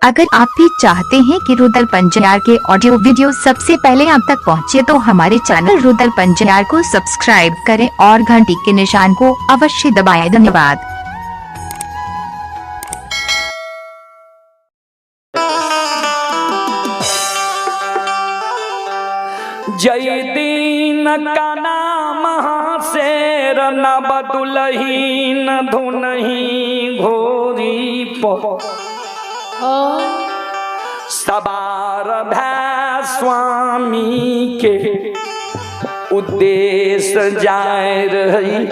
अगर आप भी चाहते हैं कि रुदल पंजियार के ऑडियो वीडियो सबसे पहले आप तक पहुंचे तो हमारे चैनल रुदल पंजियार को सब्सक्राइब करें और घंटी के निशान को अवश्य दबाएं। धन्यवाद। जय दीन का नाम शेर न बदुलही न धुनही घोरी प सवार भै स्वामी के उद्देश्य जाय रही।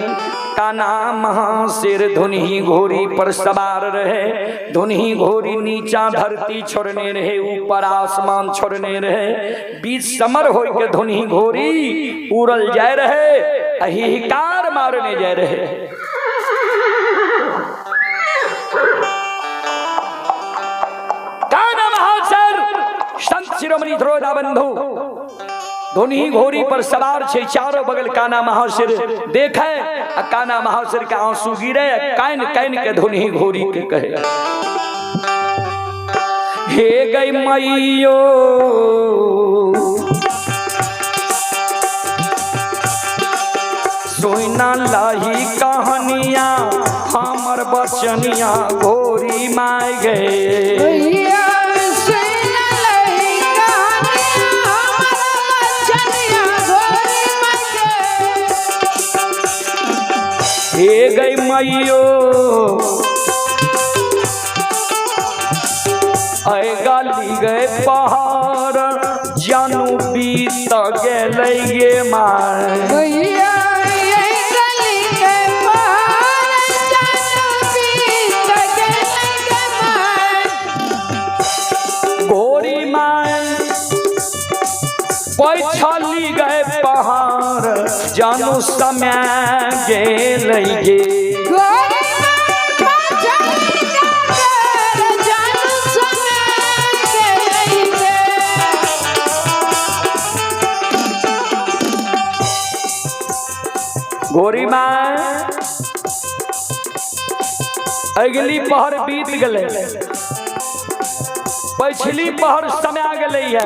का नाम सिर धुनही घोड़ी पर सवार रहे। धुनही घोड़ी नीचा धरती छोड़ने रहे, ऊपर आसमान छोड़ने रहे। बीच समर हो के धुनही घोड़ी उड़ल जाय रहे, अहिकार मारने जाय रहे। का नाम सर संत शिरोमणि ध्रुवदा बंधु धुनी घोड़ी पर सवार छे, चारों बगल काना महाशिर देखे आ काना महाशिर के आंसू गिरे, कान कान के धुनी घोड़ी के कहे, हे गई मैयो सुना लाही कहानिया हमर बचनिया घोड़ी माय गए। हे गई मैयो ऐ गाली गए पहाड़ जानू बीत गेलै गे माय। घोड़ी माय पैछली गए पहाड़ जानू समय गेलै गे। घोड़ी माय अगली पहर बीत गए, पछली पहर समय गए है।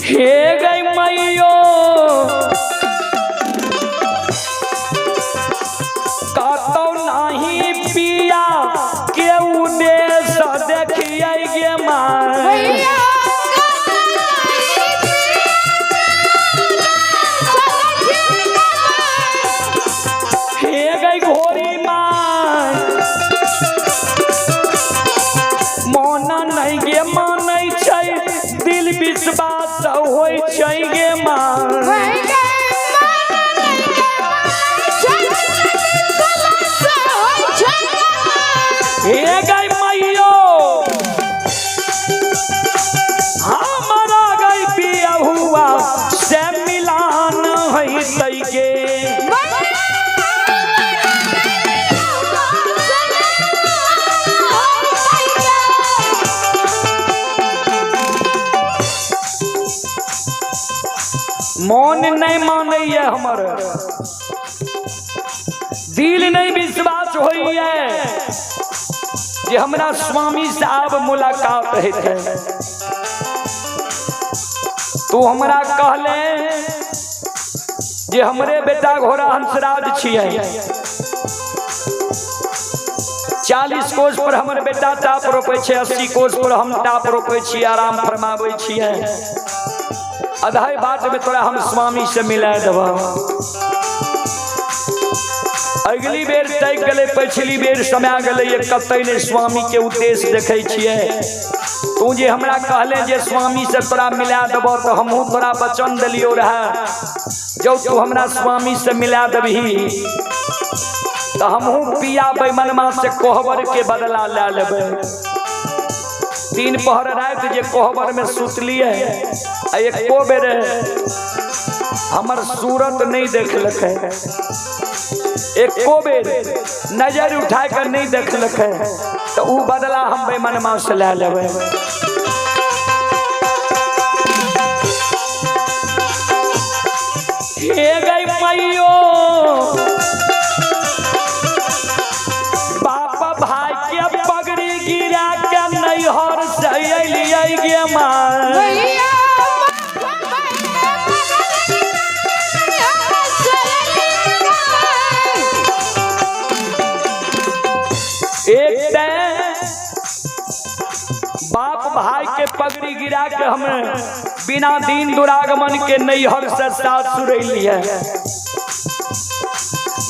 हे गई मैयो कतौ नहीं पिया के उद्देश्य देखिए गे माय। हे गई घोड़ी माय मोना नहीं गे मानै छै, दिल विश्वास होइ छै गे माय। हे गई मैयो हमारा गई पिया हुआ से मिलान होइतै गे। मन नहीं मानैया हमर, दिल नहीं विश्वास होइए जे हमरा स्वामी से आब मुलाकात हेतै। तू हमरा कहले जे हमरे बेटा घोड़ा हंसराज छियै, 40 कोस पर हमर बेटा टाप रोपै छै, 80 कोस पर हम टाप रोपै छियै, आराम फरमाबै छियै। अधाई बाट में तोरा हम स्वामी से मिला देबा। अगली बेर तय गेलै, पछली बेर समय गेलै, कतै नहीं स्वामी के उद्देश्य देखै छियै। तू जे हमरा कहले जे स्वामी से तोरा मिला देबो तो हमहूँ तोरा वचन देलियो रहे, जब तू हमरा स्वामी से मिला देबही तो हमहूँ पिया बेमनमा से कोहबर के बदला ले लेबै। 3 पहर राति जे कोहबर में सुतलियै आ एको बेर हमर सूरत नहीं देखलकै, एको बेर नजर उठा कर नहीं देखलकै, तो ऊ बदला हम बेमनमा से ले लेबै। हे गई मैयो बाप भाई के पगड़ी गिर आई गे माँ। एक बाप भाई के पगड़ी गिरा के हमें बिना दिन दुरागमन के नैहर से सासुर अलिए।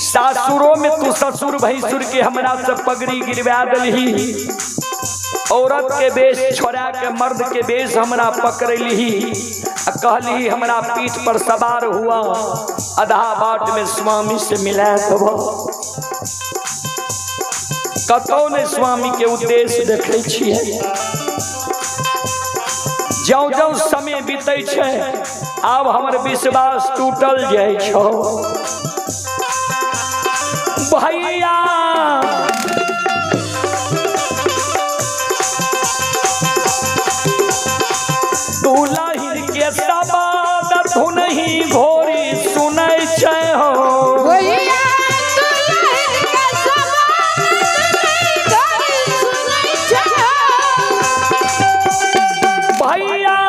सासुरों में तू ससुर भैंसुर के हमरा से पगड़ी गिरवा दलही, औरत के बेस छोड़ा के मर्द के बेस हमरा पकड़ली, कहली हमरा पीठ पर सवार हुआ, आधा बाट में स्वामी से मिला देबो। कतौ ने स्वामी के उद्देश्य देखे छियै। ज्यों ज्यों समय बीतै छै आब हमर विश्वास टूटल जाइ छौ। भैया दुलहिन के सवाद धुनही घोरी सुनै छै हो। भैया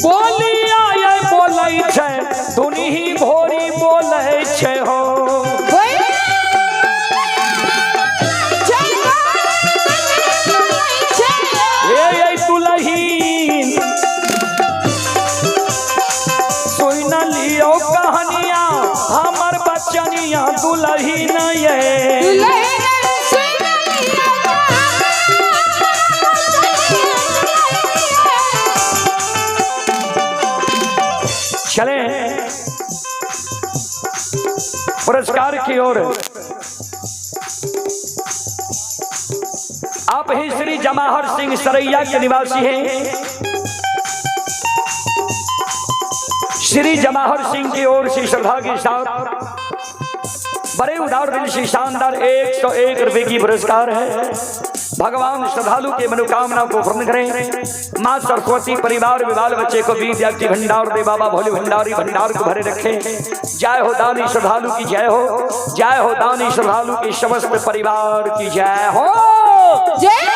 बोलिया ये बोलै छै धुनही घोरी बोलै छै हो। हे दुलहिन सुन लियो कहानिया हमर बचनिया दुलहिन ये। चले पुरस्कार की ओर। आप ही श्री जमाहर सिंह सरैया के निवासी हैं। श्री जमाहर सिंह की ओर से श्रद्धा के साथ बड़े उदार दिल से शानदार 101 रुपए की पुरस्कार है। भगवान श्रद्धालु के मनोकामना को पूर्ण करें। माँ सरस्वती परिवार में बाल बच्चे को विद्या की भंडार दे। बाबा भोले भंडारी भंडार को भरे रखें। जय हो दानी श्रद्धालु की जय हो। जय हो दानी श्रद्धालु की समस्त परिवार की जय हो। जय।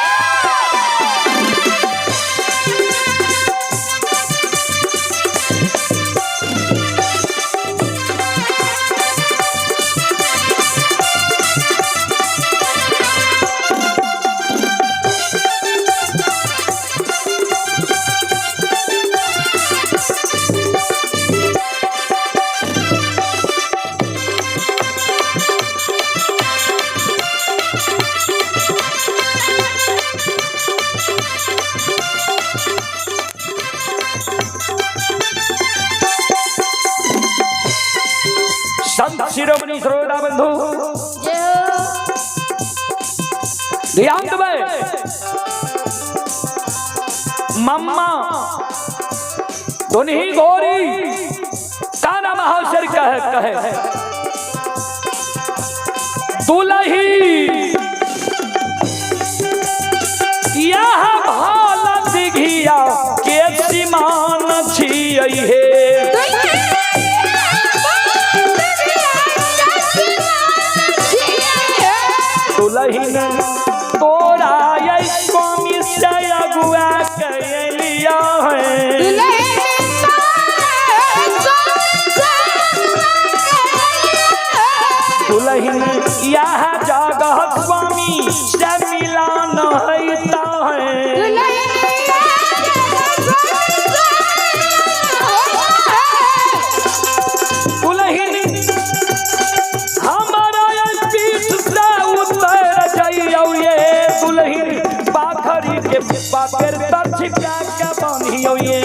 संत शिरोमणि श्रोता बंधु ध्यान देबै। मम्मा धुनही गोरी ताना महाशर कहे कहे दुलही यह भाला दिघिया के सीमान छियै हे। दुलहिन तोरा ये स्वामी से अगुआ कैलिया है। दुलहिन यह जगह स्वामी से मिलान होता है। दुलहिन हमारा पीठ से उतर जाइयो ये दुलहिन पाखरी के पाकर तर छिपा के बान्हियो ये।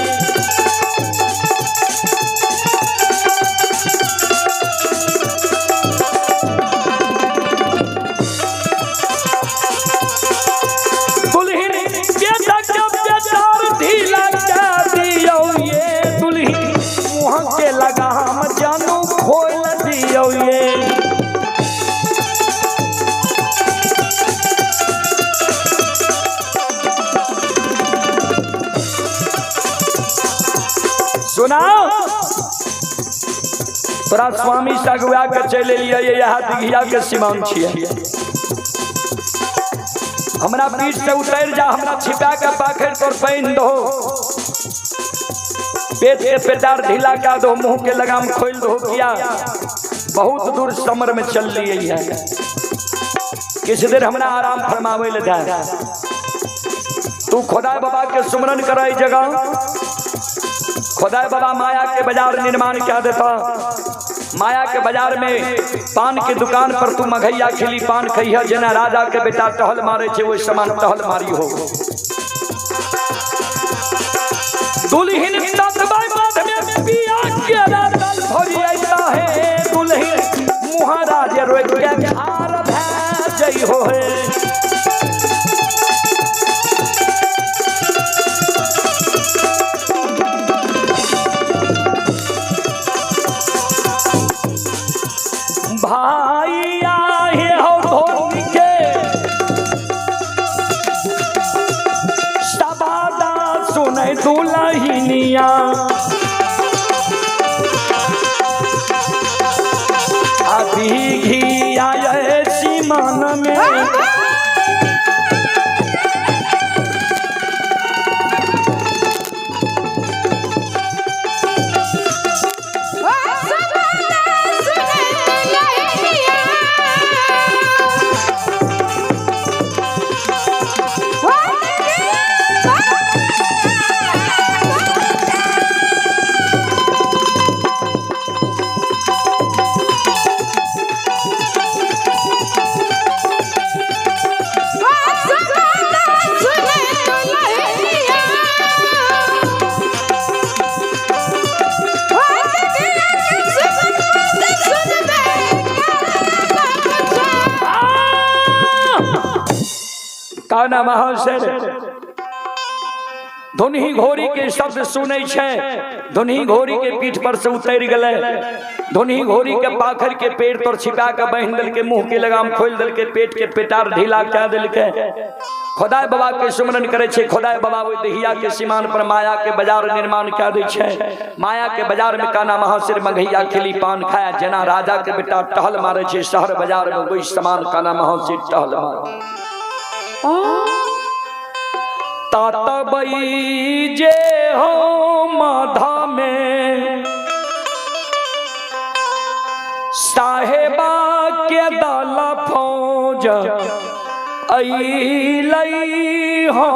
दुलहिन बेटा के बेटार ढीला कर दियो ये दुलहिन मुँह के लगाम जानू खोल दियो ये। सुनाओ तोरा स्वामी सगुआ के चलि एलियै ये यहाँ दिघिया के सीमान छियै। हमरा पीठ से उतर जा, हमरा छिपा के पाखर तोर पहन दो, पेट के पेटार ढीला कर दो, मुंह के लगाम खोल दो। किया बहुत दूर समर में चल रही है, किसी देर हमरा आराम फरमावे ले जाए। तू खुदा बाबा के सुमरन कराई जगह, खुदा बाबा माया के बाजार निर्माण क्या देता। माया के बाजार में पान के दुकान पर तू मघैया खिली पान खइह, जना राजा के बेटा टहल मारे छे वही समान टहल मारी हो। दुल्हन ततबा मध में पिया के रातल भरी आता है, दुल्हन मुहारा जे रोक के खार भै जई हो है। भाई आहे हो धोनी के सबादा सुनै दुलहिनिया, अभी घी आए सीमान में। काना महाशय धुनही घोड़ी के शब्द सुनै छै, धुनही घोड़ी के पीठ पर से उतर गए, धुनही घोड़ी के पाखर के पेड़ तर छिपा के बांधि देलकै, मुंह के लगाम खोलि देलकै, पेट के पेटार ढीला कए देलकै। खुदाई बाबा के सुमरन करे छै, खुदाई बाबा ओहि दहिया के सीमान पर माया के बाजार निर्माण कए दै छै। माया के बाजार में काना महाशय मघैया खिली पान खाया, जना राजा के बेटा टहल मारे छै शहर बाजार में वही समान काना महाशय टहल मारे। तातबई जे हो माधा में साहेबा के दल फौज अइलई हो,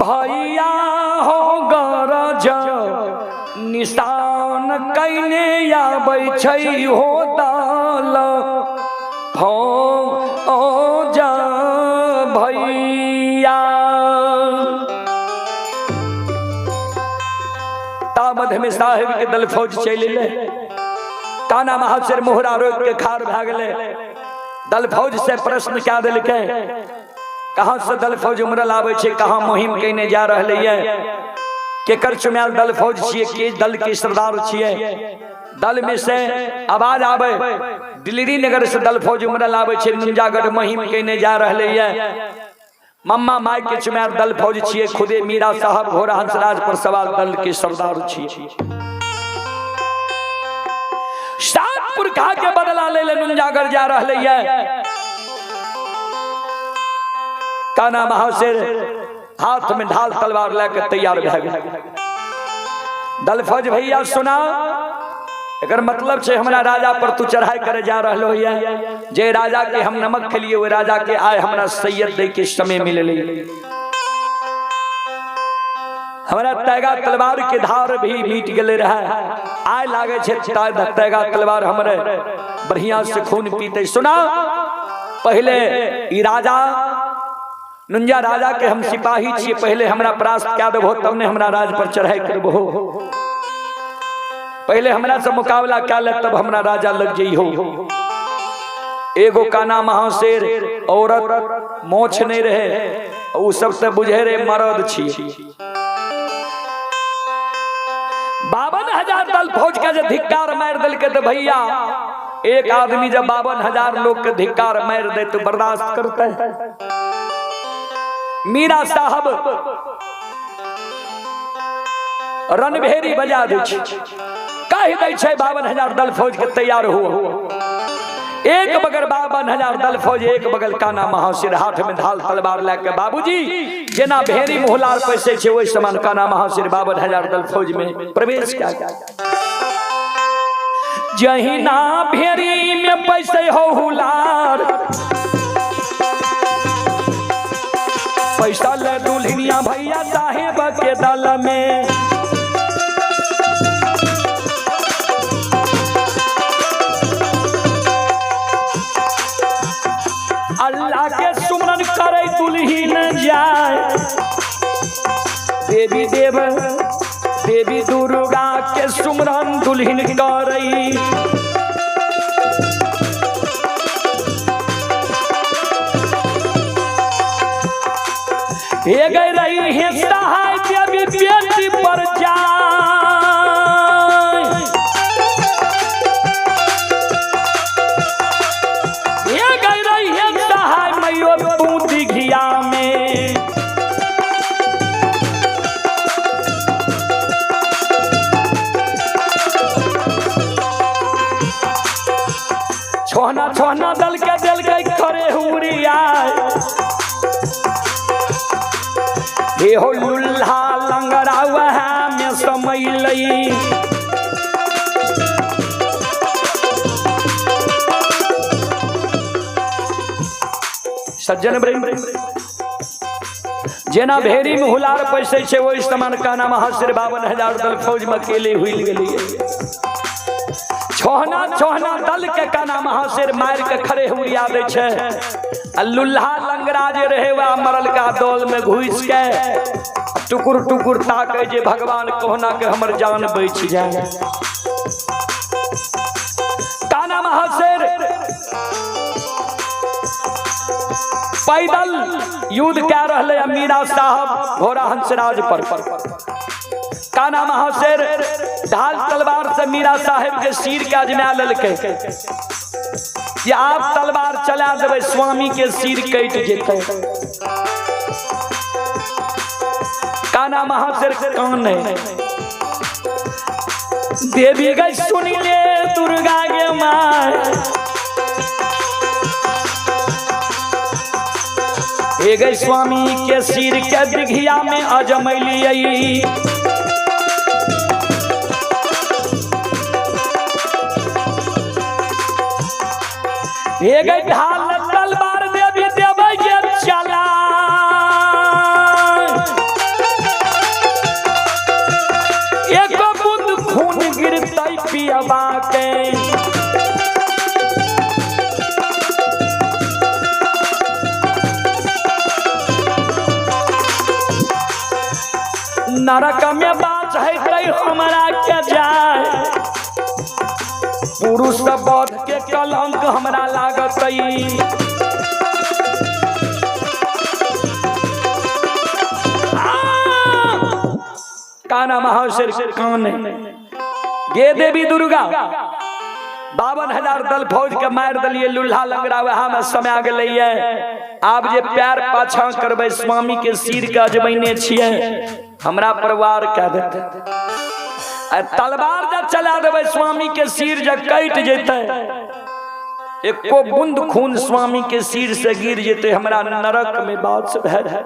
भैया हो गरज निशान कैने आबै छै हो दल फौज भैया। ता मध्य में साहेब के दल फौज चलि एलै, काना महाशय मोहरा रोक के खार भए गेलै। दल फौज से प्रश्न क्या देलकै, कहाँ से दल फौज उमरल आबै छै, कहाँ मुहिम केने जा रहलै ये, केकर चुमायल दल फौज छियै, के दल के सरदार छियै। दल में से आवाज आवे दिल्ली नगर से दल फौज उमरल आवे छै, नुंजागढ़ मुहिम केने जा रहलै ये, मम्मा my के चुमायल दल फौज छियै, खुदे मीरा साहब घोड़ा हंसराज पर सवाल दल के सरदार छियै। सात पुरखा के बदला ले ले नुंजागढ़ जा रहलै ये। काना महाशय हाथ में ढाल तलवार लेके तैयार भए गेल। दल फौज भैया सुना, एकर मतलब छै हमरा राजा पर तू चढ़ाई करे जा रहलो ये, जे राजा के हम नमक खेलिए ओहि राजा के आय हमरा सैयद दे के समय मिललै, हमरा तैगा तलवार के धार भी मिट गेले रहे, आय लागे छै तैगा तलवार हमरे बढ़िया से खून पीते। सुना पहले ई राजा नुंजा राजा के हम सिपाही छियै, पहले हमरा परास्त कए देबहो तब ने हमरा राज पर चढ़ाई करबहो, पहले हमरा से मुकाबला कए ले तब हमरा राजा लग जइहो। एगो काना महाशेर औरत मोछ नहीं रहे, उ सब से बुझे रहे मर्द छी। 52,000 दल फौज के जे धिक्कार मार देलकै तो भैया एक आदमी जब 52,000 लोग के धिक्कार मार दे तो बर्दाश्त करते है। मीरा साहब रणभेरी बजा दै छै, कहि दै छै 52,000 दल फौज के तैयार हो। एक बगल 52,000 दल फौज, एक बगल काना महासिर हाथ में ढाल तलवार लेके बाबूजी जेना भेड़ी मुहलार पैसे छे ओहि समान काना महासिर 52,000 दल फौज में प्रवेश किया। जहिना भेड़ी में पैसे हो हुलार, पैसा ले दुल्हनिया भैया साहेब के दल में। अल्लाह के सुमरन करे दुल्हीन जाए, देवी देव देवी दुर्गा के सुमरन दुल्हीन करई। हे गई रही है सहाय देवी बेटी पर जाए, हे गई रही है सहाय मैयो तू दिघिया में। छोहना छोहना दल के दल के खरे हुरिया, हे हो लुल्हा लंगड़ा वहा में समैलई। सज्जन प्रेम जेना भेड़ी में हुलार पैसे छे ओहि समान काना महासिर 52,000 दल फौज में अकेले हुई गेलिए। छोहना छोहना दल के काना महासिर मार के खड़े हुरिया दै छे, आ लुल्हा लंगड़ा जे रहे वह मरल का दल में घुस के टुकुर टुकुर ताके जे भगवान कोहना के हमर जान बच जाए। काना महासिर पैदल युद्ध कह रहे मीरा साहब घोड़ा हंसराज पर। काना महाशेर ढाल तलवार से मीरा साहेब के सिर के अजमा ललके कि आप तलवार चला देबै स्वामी के सिर कटि जेतै। काना महाशेर कान है, देवी गई सुनी ले दुर्गा के माय, हे गई स्वामी के सिर के दिघिया में अजमैलियै। हे गई ढाल तलवार देवी देबै के चला, एक बूंद खून गिरतै पियबा के। नरक में बात है हमरा के जाए, पुरुष बौद्ध के कलंक हमरा लागत। काना महाशेर कान गे देवी दुर्गा 52,000 दल फौज के मार दिलिए, लुल्हा लंगड़ा वहा में समय गेलैये। आब जे प्यार पाछा करबै स्वामी के सिर के अजमैने छियै, हमरा परिवार कह देते। तलवार जब चला देबै स्वामी के सिर जब कटि जेतै, एको बूंद खून स्वामी के सिर से गिर जेतै, हमरा नरक में बास भए जाए।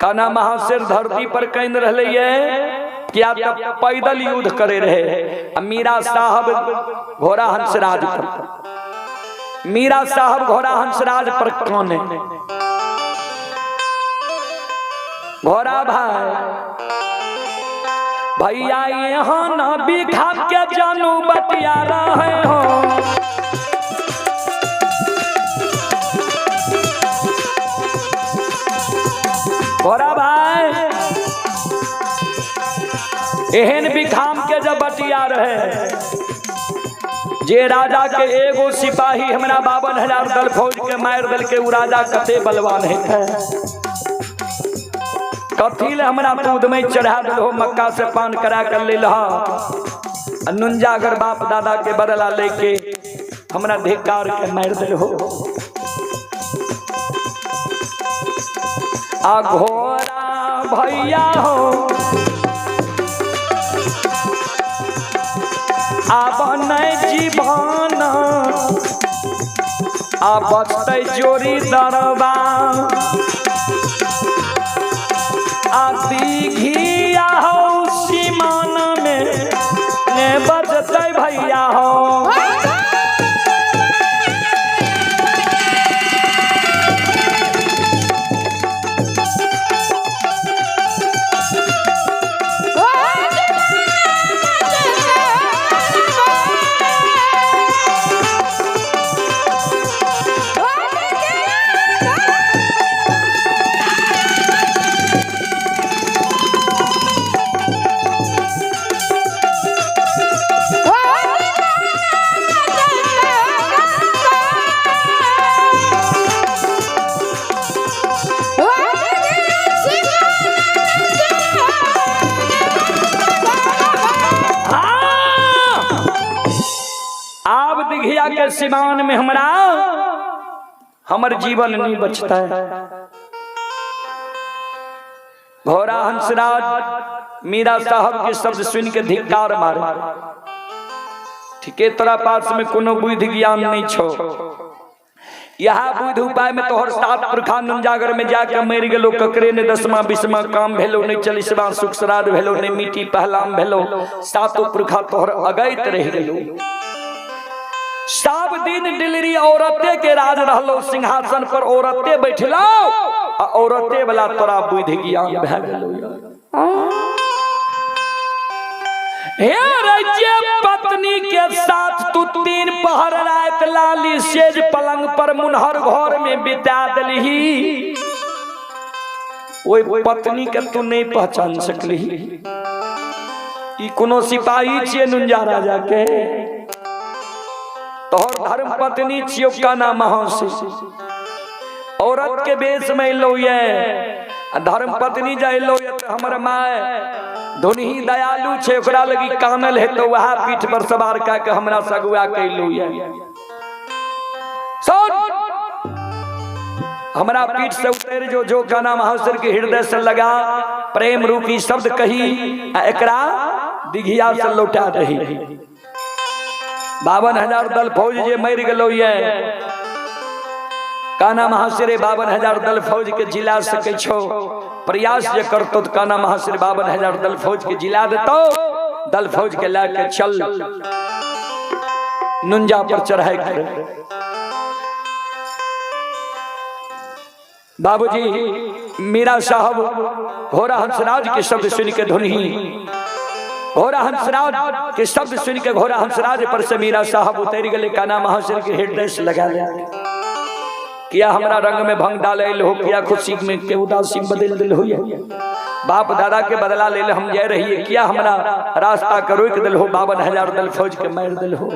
काना महाशेर धरती पर कहने रहले क्या तब पैदल युद्ध करे रहे। मीरा साहब घोड़ा हंसराज पर, मीरा साहब घोड़ा हंसराज पर काने घोड़ा भाई भैया यहाँ न बिखा के जानू बतिया रहे हो। घोड़ा भाई एहन बिखाम के जब बतिया रहे जे राजा के एगो सिपाही हमरा 52,000 दल फौज के मार दल के उ राजा कते बलवान है। कथी ले हमरा दूध में चढ़ा दिल मक्का से पान करा कर ले नुंजागर बाप दादा के बदला लेके हमरा धिकार के मार दिल हो। आ घोड़ा भैया हो आब नहि जीवन आ बचतै जोड़ी दरबा आ दीघिया हो सीमान में ने बचतै भैया हो। आब दिघिया के सिमान में हमरा हमर जीवन नहीं बचता है। घोड़ा हंसराज मीरा साहब के शब्द सुन के धिक्कार मारे, ठीके तोरा पास में कोनो बुद्धि ज्ञान नहीं छो, यहाँ बुद्धि उपाय में तोहर सात पुरखा नुंजागर में जाके मर गेलो, ककरे ने 10वां 20वां काम भेलो, नहीं 40वां सुख श्राद्ध भेलो, नहीं मिट्टी पहलाम भेलो, सातों पुरखा तोहर अगैत रह गेलो। सब दिन डिलरी औरते के राज रहलो, सिंहासन पर औरते बैठलो आ औरते वाला तोरा बुद्धि ज्ञान भए गेलो। हे राज्य पत्नी के साथ तू 3 पहर रात लाली सेज पलंग पर मुनहर घर में बिता दलही, ओई पत्नी के तू नहीं पहचान सकलही। ई कोनो सिपाही छियै नुंजा राजा के, तोहर धर्म पत्नी छियो काना महासी, औरत के बेस में लो ये धर्म पत्नी जाय लो ये तो हमर my धुनही दयालु छे, ओकरा लगी कानल है तो वह पीठ पर सवार का के हमरा सगुआ कैलू ये। सुन हमरा पीठ से उतर जो जो काना महासर के हृदय से लगा प्रेम रूपी शब्द कही आ एकरा दिघिया से लौटा दही। 52,000 दल फौज जे मर गेलो ये काना महासिरे 52,000 दल फौज के जिला सकै छो, प्रयास जे करतो तो काना महासिरे 52,000 दल फौज के जिला देतो, दल फौज के ला के चल नुंजा पर चढ़ाई करे। बाबूजी मीरा साहब घोड़ा हंसराज के शब्द सुन के धुनही, घोड़ा हंसराज के शब्द सुन के घोड़ा हंसराज पर से मीरा साहब उतर गए, काना महासिर के हृदय से लगा लिया। किया हमरा रंग में भंग डाले हो, किया खुशी में के उदासी बदल दिल हो, बाप दादा के बदला ले हम जाए रहिए, किया हमरा रास्ता के रोक दिल हो, 52,000 दल फौज के मार दिल हो।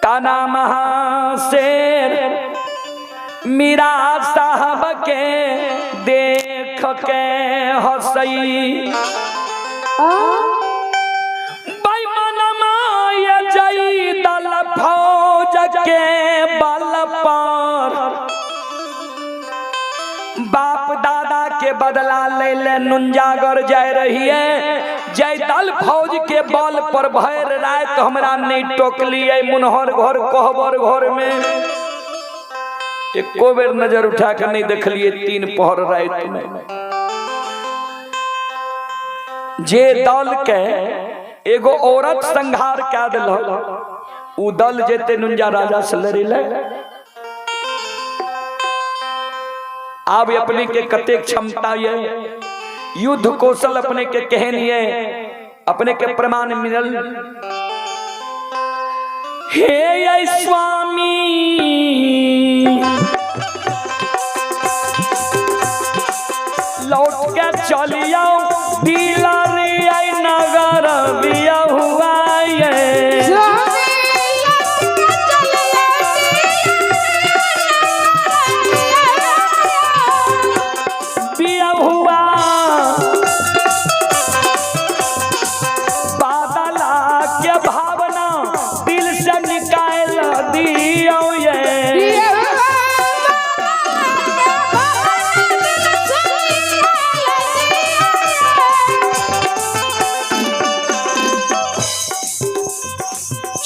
काना महासेर मीरा साहब के देख के हसई जई दल फौज के बल पर, बाप दादा के बदला ले ले नुंजागर जाय रही है, जय दल फौज के बल पर भर रात हमरा नहीं टोकलिए मुनहर घर कोहबर घर में एको बेर नजर उठा के नहीं देखलिए 3 पहर रात में। जे दल के एगो औरत संहार कह दिल उ दल जेते नुंजा राजा से लड़े ले। आब अपने के कतेक क्षमता ये, युद्ध कौशल अपने के केहन ये, अपने के प्रमाण मिलल। हे स्वामी लौट के चलियो दिलरी नगर बिया हुआ ये। बिया हुआ बादला के भावना दिल से निकाल दियो ये।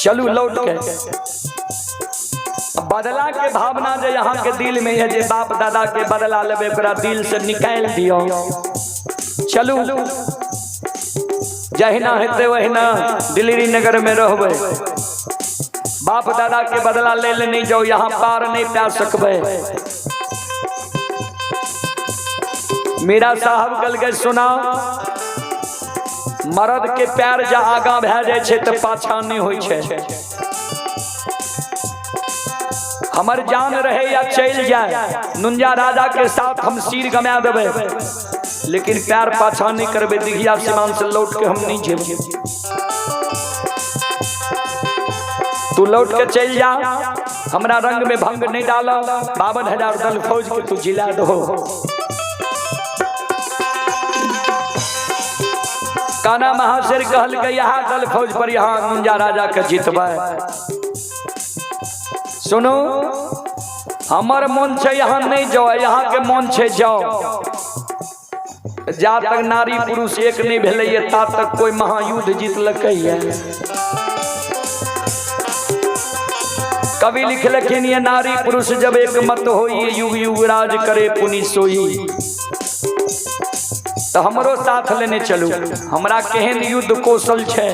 चलू लौट के। बदला के भावना जे यहाँ के दिल में है, जे बाप दादा के बदला लेबे ओकरा दिल से निकाल दियो। चलू जहिना हेतै वहिना दिल्ली नगर में रहबै। बाप दादा के बदला ले ले नहीं जाओ, यहाँ पार नहीं पा सकबै। मीरा साहब कल के सुना, मर्द के प्यार जा आगा भए जाय छै तऽ पाछा नहीं होइ छै। हमर जान रहे या चल जाए, नुंजा राजा के साथ हम सिर गमा देबै, लेकिन प्यार पाछा नहीं करबै। दिघिया सीमान से लौट के हम नहीं जेबै। तू लौट के चल जा, हमरा रंग में भंग नहीं डाल। 52,000 दल फौज के तू जिला दो। काना महाशेर कहल के यहाँ दल फौज पर यहाँ नुंजा राजा के जीतबै। सुनो, हमर मन छै यहाँ नहीं जाओ, यहाँ के मन छै जाओ। जा तक नारी पुरुष एक नहीं भेलै ता तक कोई महायुद्ध जीतलकै। कवि लिखलखिन ये नारी पुरुष जब एक मत होई, युग युग राज करे पुनि सोई। तो हमरो साथ लेने चलू। हमरा केहन युद्ध कौशल छै,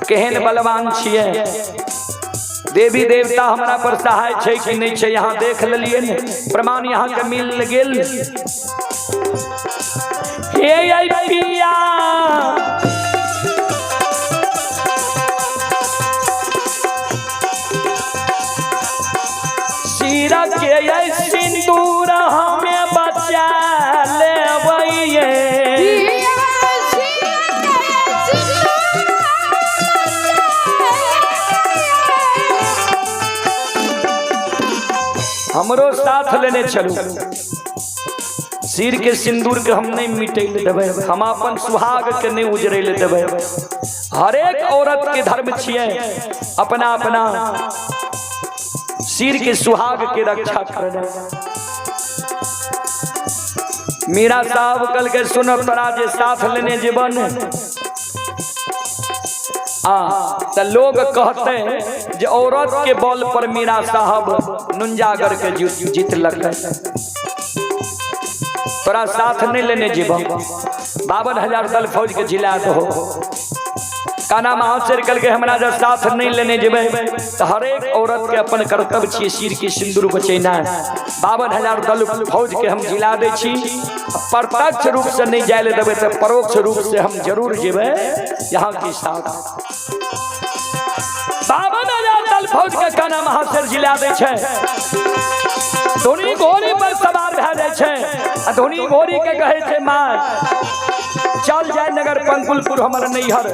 केहन बलवान छियै, देवी देवता हमरा पर सहाय छै कि नहीं छै, यहाँ देख लेलिए ने, प्रमाण यहाँ के मिल गेल। हे आई पिया सिर के सिंदूर हमें बचा लेबै। हमरो साथ लेने चलू। सिर के सिंदूर के हम नहीं मिटे ले देबै, हम अपन सुहाग के नहीं उजरे ले देबै। हरेक औरत के धर्म छियै अपना अपना सिर के सुहाग के रक्षा करना। मीरा साहब कल के सुन, तोरा जे साथ लेने जीवन आ त लोग कहते जे औरत के बल पर मीरा साहब नुंजागर के जीतलकै। तोरा साथ नहीं लेने जीवन, 52,000 दल फौज के जिला दो। काना महाशेर कल के हमरा जब साथ नहीं लेने जेबै तो हरेक औरत के अपन कर्तव्य छियै सिर के सिंदूर बचेनाइ। 52,000 दल फौज के हम जिला दै छी। प्रत्यक्ष रूप से नहीं जाय ले देबै तो परोक्ष रूप से हम जरूर जेबै यहाँ के साथ। 52,000 दल फौज के काना महाशेर जिला दै छै। धोनी घोड़ी पर सवार भए जाइ छै आ धोनी घोड़ी के कहै छै माय चल जाय नगर पंकुलपुर हमर नैहर।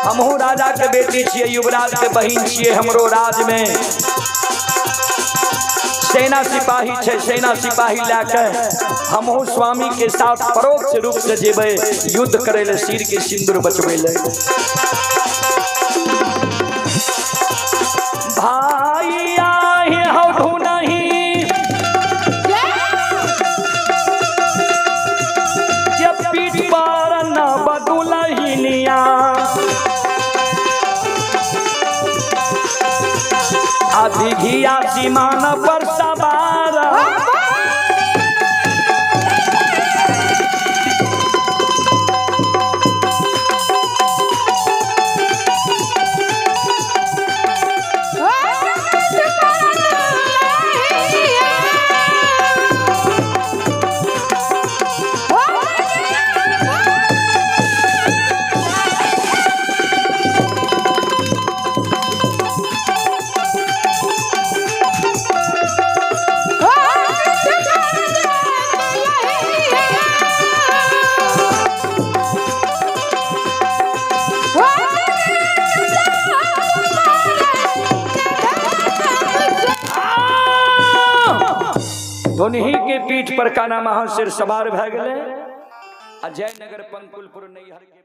हमहू राजा के बेटी छियै, युवराज के बहिन छियै। हमरो राज में सेना सिपाही छै, सेना सिपाही लए के हमहू स्वामी के साथ परोक्ष रूप से जेबै युद्ध करै ले, सिर के सिंदूर बचबै ले। भाई आहे हौ नहीं जे पीठ पर न बदुलहिनिया, आधि घिया सीमान पर सवार। धोनी के पीठ पर काना महाशेर सवार भए गेलै आ जयनगर पंकुलपुर नैहर के